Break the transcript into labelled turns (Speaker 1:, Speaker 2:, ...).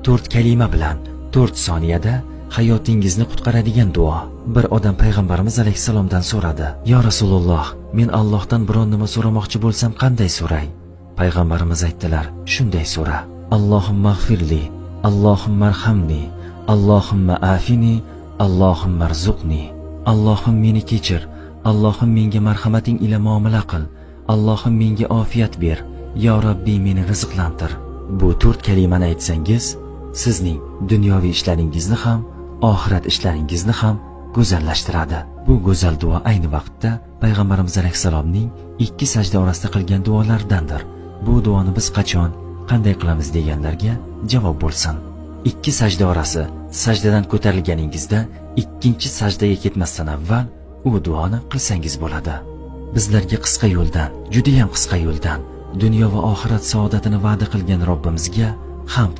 Speaker 1: 4 kalima bilan 4 soniyada hayotingizni qutqaradigan duo. Bir odam payg'ambarimiz alayhissalomdan so'radi: "Yo Rasululloh, men Allohdan biron nima so'ramoqchi bo'lsam qanday so'ray?" Payg'ambarimiz aytdilar: "Shunday so'ra: Allohumma g'firli, Allohumma arhamni, Allohumma afini, Allohumma arzuqni. Allohim meni kechir, Allohim menga marhamating ila muomala qil, Allohim menga ofiyat ber, yo Rabbiy meni rizqlantir." Bu 4 kalimani aytsangiz, sizning dunyoviy ishlaringizni ham, oxirat ishlaringizni ham go'zallashtiradi. Bu go'zal duo ayni vaqtda payg'ambarimiz alayhissalomning 2 sajda orasida qilgan duolaridandir. Bu duoni biz qachon, qanday qilamiz deganlarga javob bo'lsin. 2 sajda orasi sajdadan ko'tarilganingizda ikkinchi sajdaga ketmasdan avval u duoni qilsangiz bo'ladi. Bizlarga qisqa yo'ldan, juda ham qisqa yo'ldan dunyo va oxirat saodatini va'da qilgan Robbimizga hamd.